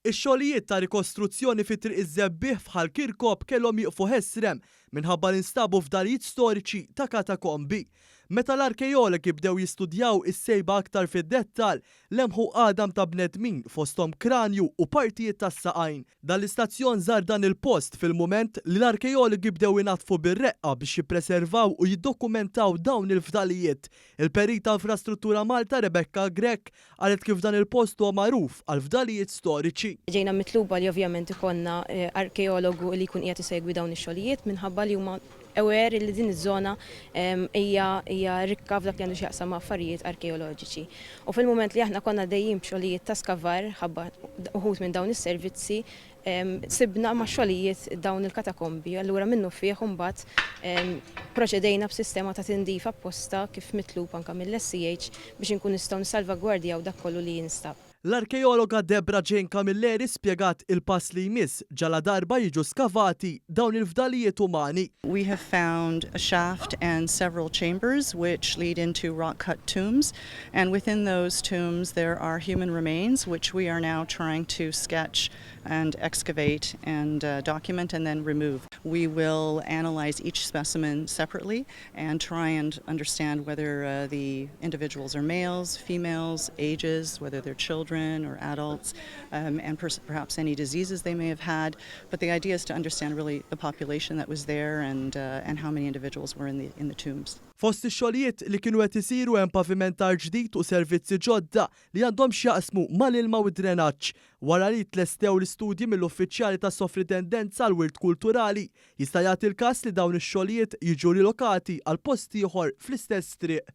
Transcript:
Ix-xogħlijiet ta' rikostruzzjoni fi Triq iż-Żebbiegħ f'Ħal Kirkop kellhom jieqfu ħesrem minħabba li nstabu fdalijiet storiċi ta' katakombi. Meta l-arkeologi bdew jistudjaw is-sejba aktar fid-dettall, lemħu għadam ta' bnedmin fosthom kranju u partijiet tas-saqajn. Dan l-istazzjon żar dan il-post fil-mument li l-arkeologi bdew inaddfu bir-reqqa biex jippreservaw u jiddokumentaw dawn il-fdalijiet. Il-Perit ta' Infrastruttura Malta Rebecca Grech Qalet kif dan il-post huwa magħruf għal fdalijiet storiċi. Ġejna mitluba li ovvjament ikollna arkeologu li jkun qiegħed isegwi dawn ix-xogħlijiet minħabba li huma aware li din iż-żona hija hija rikka f'dak li għandu x'jaqsam ma' affarijiet arkeoloġiċi. U fil-mument li aħna konna għaddejjin b'xogħlijiet ta' skavar ħabba uħud minn dawn is-servizzi, Sibna ma' xogħlijiet dawn il-katakombi, allura minnufih imbagħad proċedejna b'sistema ta' tindif apposta kif mitlub anke mill-SCH biex inkunu nistgħu nissalvagwardjaw dak kollu li jinstab. L-arkeologa Debra Jane Camilleri spjegat il-pass li jmiss ġaladarba jiġu skavati dawn il-fdalijiet umani. We have found a shaft and several chambers which lead into rock-cut tombs and within those tombs there are human remains which we are now trying to sketch and excavate and uh, document and then remove. We will analyze each specimen separately and try and understand whether uh, the individuals are males, females, ages, whether they're children or adults, um, and per perhaps any diseases they may have had. But the idea is to understand really the population that was there and, uh, and how many individuals were in the, in the tombs. Fost ix-xogħlijiet li kienu qed isiru hemm pavimentar ġdid u servizzi ġodda li għandhom x'jaqsmu mal-ilma u d-drenaġġ. Wara li tlestew l-istudji mill-uffiċjali tas-Sovritendenza għall-Wirt Kulturali, jista' jagħti l-każ li dawn ix-xogħlijiet jiġu rilokati għal post ieħor fl-istess triq.